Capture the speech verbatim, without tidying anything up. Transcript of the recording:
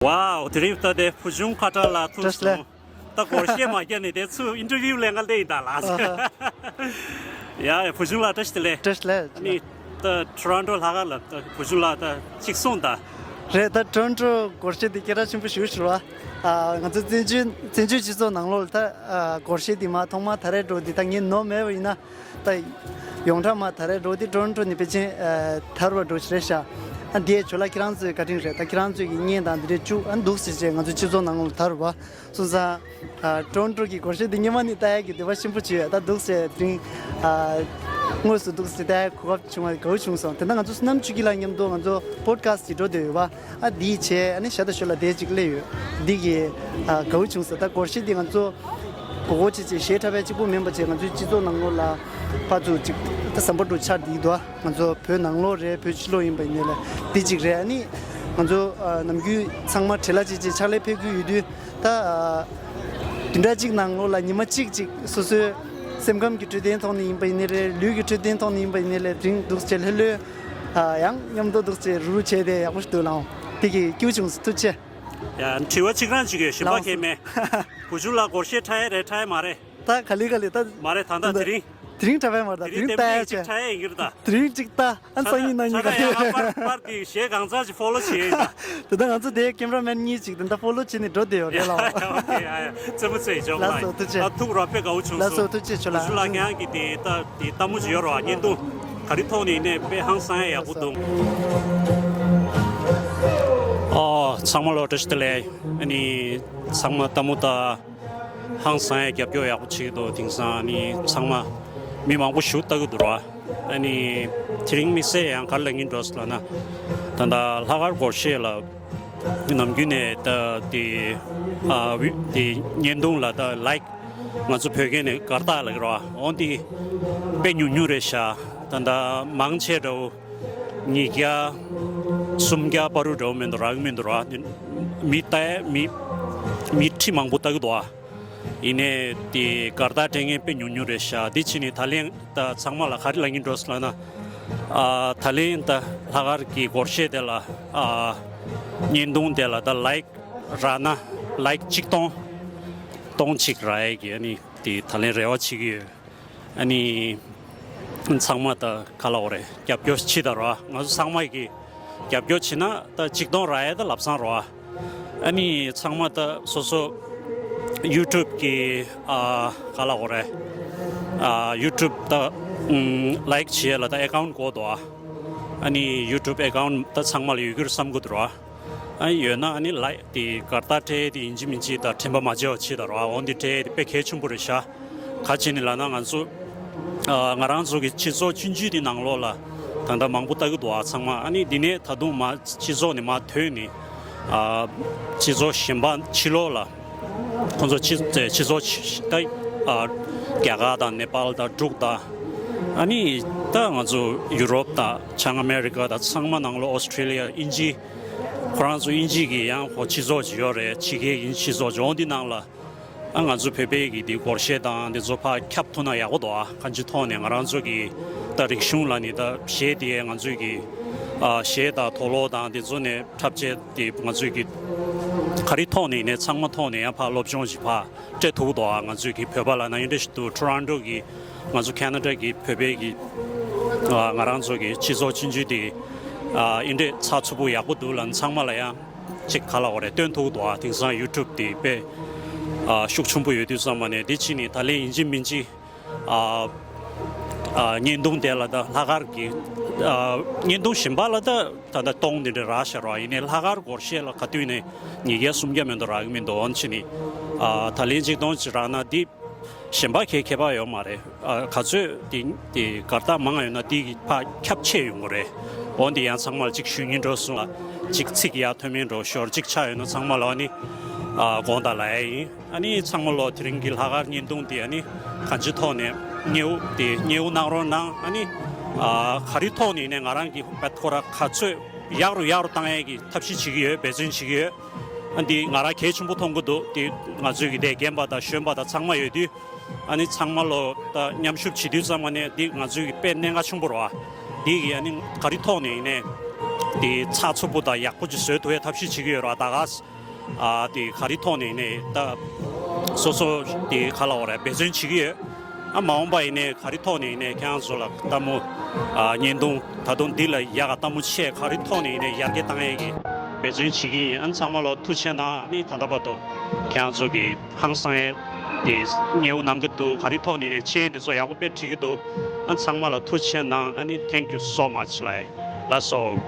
ཝའོ། དེ་རིང་ད་ལྟའི་བུ་ཆུང་ཁ་བྲལ་ལ་ཐུག་བཀྲ་ཤིས་བདེ་ལེགས། སོང་། ད་སྒོར་གཞས་མ་བརྒྱབ་ནས་དེ་ཚུར་ཨིན་ཊར་བིའུ་ལེན་ག་སླེབས་ཡིན་ད་ལགས། ཡ་ཡ། བུ་ཆུང་ལགས་བཀྲ་ཤིས་བདེ་ལེགས། བཀྲ་ཤིས་བདེ་ལེགས། ཨ་ནི་ད་ཊོ་རོན་ཊོ་ལྷག་དཀར་ལ་ད་བུ་ཆུང་ལགས་ད་གཅིག་གསུངས་དང་། རེད། ད་ཊོ་རོན་ཊོ་སྒོར་གཞས་དེ་སྐད་གྲགས་ཆེན་པོ་ཞེ་པོ་ཞིག་རེད་བ། ཨ། ང་ཚོ་བཙན་བྱོལ་བཙན་བྱོལ་སྤྱི་ཚོགས་ནང་ལོགས་ལ་ད་ཨ་སྒོར་གཞས་དེ་མ་ཐོག་མ་ད་རེས་འགྲོ་དེ་ད་ངས་ནོར་མེད་པ་ཡིན་ན། ད་ཡོངས་གྲགས་མ་ད་རེས་འགྲོ་དེ་ཊོ་རོན་ཊོ་ནས་ཕལ་ཆེར་ཨ་ཐར་བ་འགྲོ་ཞིག་རེད་ཤག་ཨ་འདིའི་ཇོ་ལགས་ཁྱེད་རང་ཚོའི་བཀའ་དྲིན་རེད། ད་ཁྱེད་རང་ཚོའི་གི་བརྙན་དང་འདི་འདྲས་བཅུག་ཨ་འདུག་ཟེར་བྱས་ང་ཚོ་སྤྱི་ཚོགས་ནང་ལ་དར་བ། སོང་ཙང་ཨ་ཊོ་རོན་ཊོ་གི་སྒོར་གཞས་འདི་སྔོན་མ་ནས་ལྟ་ཡག་གི་འདོད་པ་ཆེན་པོ་བྱས་ཡོད། ད་འདུག་ཟེར་དེ་རིང་ཨ་དངོས་སུ་འདུག་ཟེར་ལྟ་ཡག་གོ་སྐབས་བྱུང་བ་དགའ་བོ་བྱུང་སོང་། དེ་ན་ང་ཚོ་བསོད་ནམས་ཆོས་སྐྱིད་ལགས་མཉམ་དུ་ང་ཚོ་པོ་ཌི་ཁ་སི་ཊི་ཅིག་འགྲོ་བསྡད་ཡོད་པ། ཨ་འདིའི་བྱས་ཨ་ནི་ཞྭ་དང་ཞོ་ལ་དེ་ཅིག་སླེབས་ཡོད། འདི་གི་ཨ་དགའ་བོ་བྱུང་སོང་། ད་སྒོར་གཞས་འདི་ང་ཚོ་གོ་གོ་ཆེ་ཆེ་གཞས་འཁྲབ་པའི་གཅིག་པུ་མིན་པ་བྱས་ང་ཚོའི་སྤྱི་ཚོགས་ནང་ལོགས་ལ་ཕར་ཚུར་ཅིག་ད་ཟམ་པ་འདྲ་ཆགས་བསྡད་འདུག་ང་ཚོ་བོད་ནང་ལོགས་རེད། བོད་ཕྱི་ལོགས་ཡིན་པ་ཡིན་ནའི་ལས་འདི་གཅིག་རེད། ཨ་ནི་ང་ཚོ་ཨ་ནམ་རྒྱུན་ཚང་མ་བྲེལ་བ་ཅིག་ཅིག་ཕྱག་ལས་ཕེབས་ཀྱི་ཡོད་དུས་ད་ཨ་བདུན་ཕྲག་གཅིག་ནང་ལོགས་ལ་ཉི་མ་གཅིག་ཅིག་སོ་སོའི་སེམས་ཁམས་ཀྱི་འཕྲོད་བསྟེན་ཐོག་ནས་ཡིན་པ་ཡིན་ནའི་རེད། ལུས་ཀྱི་འཕྲོད་བསྟེན་ཐོག་ནས་ཡིན་པ་ཡིན་ནའི་ལས་དེ་རིང་འདུག་སེ་ལྷོད་ལྷོད་ཨ་ཡང་མཉམ་དུ་འདུག་སེ་རུ་རུ་བྱས་ཏེ་ཡག་པོ་ཞིག་འདུག་ལགས། འོང་། དེ་གི་སྐྱིད་པོ་བྱུང་སོང་། ཐུགས་རྗེ་ཆེ། ཡ། དྲི་བ་གཅིག་རང་གཅིག་ཡོད། ཞིམ་པ་ལགས་སོ། ཁེལ་མེད། བུ་ཆུང་ལགས་སྒོར་གཞས་འཁྲབ་ཡས་རེད་འཁྲབ་ཡས་མ་རེད། ད་ག་ལེ་ག་ལེ་ད། མ་རེད། ད་ལྟ་དེ་རིང་། དེ་རིང་འཁྲབ་ཡས་མ་རེད། ད་དེ་དེ་རིང་རིང་ལྟ་ཡས་ཅིག་བྱས། འཁྲབ་ཡས་ཡིན་གྱི་རེད་ད། དེ་རིང་གཅིག་ལྟ། ཨ་སང་ཉིན་གནངས་ཉིན་ད་ག་ཡ་ང་པར་པར་དེ་གཞས་གང་ཚར་ཅིག་ཕོ་ལོ་བྱས་ཡིན་ད། དེ་ད་ང་ཚོ་དེ་ཀེམ་ར་མེན་གཉིས་ཅིག་དེ་འདྲ་ཕོ་ལོ་བྱས་ནས་འགྲོ་བསྡད་ཡོད་རེད་ལགས། ཡ་ཡ་ཡ། རྩེད་མོ་རྩེ་ཡི་ཅོག་ལགས་སོ། ཐུགས་རྗེ་ཆེ། ད་ཐུག་རོགས་དཔེ་དགའ་བོ་བྱུང་ལགས་སོང་། སོ། ཐུགས་རྗེ་ཆེ་ལགས། བུ་ཆུང་ལགས་ཁྱེད་རང་གི་དེ་ད་དེ་ལྟད་མོ་ཅིག་ཡོད་རེད་བ། བརྙན་ཐུང་ག་རེ་ཐོག་ནས་ཡིན་ནའི་དཔེ་ཧང་སང་ཡ་ཡག་པོ་འདུག་ཨོ། ཚང་མ་ལོ་བཀྲ་ཤིས་བདེ་ལེགས། ཨ་ནི་ཚང་མ་ལྟད་མོ་ལྟ། ཧང་སང་ཡ་རྒྱབ་སྐྱོར་ཡག་པོ་བྱེད་ཀྱི་འདུག་དེང་སང་ཨ་ནི་ཚང་མ་མི་མང་པོ་ཞིག་ལྟ་གི་འདུག་ར། ཨ་ནི་དེ་རིང་དམིགས་བསལ་ཡང་ག་རེ་ལབ་ཀྱི་འདུག་ཟེར་ལབ་ན། ད་ལྟ་ལྷག་དཀར་སྒོར་གཞས་ལ་ནམ་རྒྱུན་ནས་ད་དེ་ཨ་བི་དེ་བརྙན་ཐུང་ལ་ད་ལའིཀ་ང་ཚོ་བོད་སྐད་ནས་དགའ་རྟགས་ལབ་ཀྱི་རེད་བ། འོ་འདི་དཔེ་ཉུང་ཉུང་རེད་ཤག་ད་ལྟ་མང་ཆེ་འདྲ་བོ་ཉིས་བརྒྱ་སུམ་བརྒྱ་བར་དུ་འདྲ་བོ་མི་འདུག་རག་གི་མི་འདུག་ར། མི་ལྟ་མི་མི་ཁྲི་མང་པོ་ལྟ་གི་འདུག་ཨ། ཡིན་ནའི་དེ་དགའ་རྟགས་སྤྲད་མཁན་དཔེ་ཉུང་ཉུང་རེད་ཤག་འདི་ཕྱིན་ནས་ད་ལན་ད་ཚང་མ་ལ་ག་རེ་ལབ་ཀྱི་འདུག་ཟེར་ལབ་ན། ཨ་ད་ལན་ད་ལྷག་དཀར་གྱི་སྒོར་གཞས་དེ་ལ་ཨ་བརྙན་ཐུང་དེ་ལ་ད་ལའིཀ་རག་ན་ལའིཀ་གཅིག་སྟོང་སྟོང་གཅིག་རག་ཡས་ཀྱི་ཨ་ནི་དེ་ད་ལན་རེ་བ་བྱེད་ཀྱི་ཡོད། ཨ་ནི་ཚང་མ་ད་ག་ལབ་དགོས་རེད། རྒྱབ་སྐྱོར་བྱེད་ད་ར། ང་ཚོ་ཚང་མ་གི་རྒྱབ་སྐྱོར་བྱེད་ན་ད་གཅིག་སྟོང་རག་ཡས་ད་ལབ་བསམ་ར། ཨ་ནི་ཚང་མ་ད་སོ་སོ་ཡུ་ཊུབ་གི་ཨ་ག་ལབ་དགོས་རེད། ཨ་ཡུ་ཊུབ་ད་ཨམ་ལའིཀ་བྱེད་ཡས་ལ་ད་ཨེ་ཀའུན་ཊི་དགོས་འདུག་ཨ། ཨ་ནི་ཡུ་ཊུབ་ཨེ་ཀའུན་ཊི་ད་ཚང་མ་ལ་ཡོད་རྒྱུ་རེད་བསམ་གི་འདུག་ར། ཨ་ཡོད་ན་ཨ་ནི་ལའིཀ་དེ་དགའ་རྟགས་སྤྲད་དེ་ཡིན་གཅིག་མིན་གཅིག་དང་དྲན་པ་མ་བརྗེད་པ་བྱེད་ད་ར། འོ་འདི་སྤྲད་དེ་དཔེ་གལ་ཆེན་པོ་རེད་ཤག་ག་ཅི་ནི་ལབ་ན་ང་ཚོ་ཨ་ང་རང་ཚོ་གི་སྤྱི་ཚོགས་ཆུང་ཆུང་དེ་ནང་ལོགས་ལ་ད་ལྟ་མང་པོ་ལྟ་གི་འདུག་ཨ། ཚང་མ་ཨ་ནི་འདི་ནས་ད་དུང་མ་སྤྱི་ཚོགས་ནས་མ་ཐོན་ནས་ཨ་སྤྱི་ཚོགས་གཞན་པ་ཕྱི་ལོགས་ལ་ཁོང་ཚོ་སྤྱི་སྤྱི་ཚོགས་ཕྱི་ད་ཨ་རྒྱ་གར་དང་ནེ་པཱལ་དང་འབྲུག་དང་ཨ་ནི་ད་ང་ཚོ་ཡུ་རོབ་དང་བྱང་ཨ་མེ་རི་ཀ་དང་ཚང་མ་ནང་ལོགས་ཨོ་སི་ཊེ་ལི་ཡ་དབྱིན་ཇི། ཁོ་རང་ཚོ་དབྱིན་ཇི་གི་ཡང་ཁོ་སྤྱི་ཚོགས་ཅིག་ཡོད་རེད། ཕྱི་རྒྱལ་གྱི་སྤྱི་ཚོགས་ཅིག་འོང་འདི་ནང་ལ་ཨ་ང་ཚོ་བོད་པའི་གི་འདི་སྒོར་གཞས་དང་འདི་ཚོ་ཕར་ཁྱབ་ཐུབ་ན་ཡག་པོ་འདུག་ཨ། གང་ཅི་ཐོག་ནས་ང་རང་ཚོ་གི་ད་རིག་གཞུང་ལ་ནི་ད་གཞས་དེ་ང་ཚོའི་གི་ཨ་གཞས་དང་དུག་ལོག་དང་འདི་ཚོ་ནས་འཁྲབ་ཆས་དེ་ང་ཚོའི་གི་ག་རེ་ཐོག་ནས་ནས་ཚང་མ་ཐོག་ནས་ཡང་ཕར་སློབ་སྦྱོང་ཞིག་ཕར་སྤྲད་ཐུབ་འདུག་ཨ། ང་ཚོའི་གི་བོད་པ་ལ་ན་ཡིན་འདྲ་ཞིག་འདུག་ཊོ་རོན་ཊོ་གི་ང་ཚོ་ཁེ་ན་ཌ་གི་བོད་པའི་གི་ཨ་ང་རང་ཚོ་གི་སྤྱི་ཚོགས་ཆུང་ཆུང་དེ་ཨ་ཨིན་འདྲས་ཚགས་ཚུད་པོ་ཡག་པོ་འདུག་ལ་ཚང་མ་ལ་ཡང་ཅིག་ག་ལབ་དགོས་རེད། སྟོན་ཐུབ་འདུག་ཨ། དེང་སང་ཡུ་ཊུབ་དེ་དཔེ་ཨ་ཤུགས་ཆེན་པོ་ཡོད་དུས་ཙམ་པ་ནས་དེ་ཕྱིན་ནས་ད་ལན་ཡིན་གཅིག་མིན་གཅིག་ཨ་ཨ་བརྙན་ཐུང་དེ་ལ་ད་ལྷག་དཀར་གི་ཨ་བརྙན་ཐུང་གཞན་པ་ལ་ད་ད་ལྟ་སྟོང་དེ་འདྲ་རག་ཤག་ར། ཡིན་ནའི་ལྷག་དཀར་སྒོར་གཞས་ལ་ག་དུས་ནས་ཉིས་བརྒྱ་སུམ་བརྒྱ་མེད་དུ་རག་གི་མི་འདུག་འོན་ཕྱིན་ནས་ཨ་ད་ལན་གཅིག་སྟོང་ཅིག་རག་ན་འདི་གཞན་པ་གའི་ཁྱད་པར་ཡོད་མ་རེད། ཨ་ག་ཚོད་དེ་དེ་དགའ་རྟགས་མང་ཡོད་ན་དེ་གི་ཕར་ཁྱབ་ཆེ་ཡོང་གི་རེད། འོ་འདི་ཡང་ཚང་མར་གཅིག་ཞུ་སྙིང་འདོད་སོང་ལ་གཅིག་ཚིག་ཡར་ཐོན་མིན་འགྲོ་ཞོར་གཅིག་ཆགས་ཡོད་ན་ཚང་མ་ལ་ཨ་ནི་ཨ་དགོངས་དག་ལབ་ཡ་ཡིན། ཨ་ནི་ཚང་མ་ལོ་དེ་རིང་གི་ལྷག་དཀར་བརྙན་ཐུང་དེ་ཨ་ནི་གང་ཅི་ཐོག་ནས་མཉེས་པོ་དེ་མཉེས་པོ་གནང་རོགས་གནང་། ཨ་ནི་ཨ་ག་རེ་ཐོག་ནས་ནས་ང་རང་གི་བད་ཁོ་ར་ག་ཚོད་ཡག་རུ་ཡག་རུ་བཏང་ཡས་ཀྱི་ཐབས་ཤེས་བྱེད་ཀྱི་ཡོད། འབད་བརྩོན་བྱེད་ཀྱི་ཡོད། ཨ་འདི་ང་རང་གལ་ཆེན་པོ་མཐོང་གི་འདུག་དེ་ང་ཚོའི་གི་དེ་རྒན་པ་དང་གཞོན་པ་དང་ཚང་མ་ཡོད་དུས་ཨ་ནི་ཚང་མ་ལོ་ད་མཉམ་ཞུགས་བྱེད་དུས་ཙམ་པ་ནས་འདི་ང་ཚོའི་གི་དཔེ་གནད་འགག་ཆེན་པོ་རེད་བ། འདི་གི་ཨ་ནི་ག་རེ་ཐོག་ནས་ཡིན་ནའི་ དེ་ཚགས་ཚུད་པོ་དང་ཡག་པོ་ཅིག་བཟོ་ཐུབ་པའི་ཐབས་ཤེས་བྱེད་ཀྱི་ཡོད་ར། ད་ག་ཨ་དེ་ག་རེ་ཐོག་ནས་ནས་ད་སོ་སོ་དེ་ག་ལ་འོ་ར་འབད་བརྩོན་བྱེད་ཀྱི་ཡོད། ཨ་མ་འོངས་པ་ཡིན་ནས་ག་རེ་ཐོག་ནས་ཡིན་ནས་ཁྱེད་རང་ཚོ་ལ་ལྟད་མོ་ཨ་བརྙན་ཐུང་ད་དུང་འདི་ལ་ཡག་ག་ལྟད་མོ་ཆེ་ག་རེ་ཐོག་ནས་ཡིན་ནས་ཡར་རྒྱས་བཏང་ཡས་ཀྱི་འབད་བརྩོན་བྱེད་ཀྱི་ཡིན། ཨ་ཚང་མ་ལ་ཐུགས་རྗེ་ཆེ་གནང་། ཨ་ནི་ད་ལྟ་བར་དུ་ཁྱེད་རང་ཚོ་གི་ཧང་སང་ཡས་དེ་མཉེས་པོ་གནང་གི་འདུག། ག་རེ་ཐོག་ནས་ཡིན་ནས་མཆན་དེ་ཚོ་ཡག་པོ་དཔེ་བྲིས་ཀྱི་འདུག། ཨ་ཚང་མ་ལ་ཐུགས་རྗེ་ཆེ་གནང་། ཨ་ནི་thank you so much ལ་ལགས་སོ།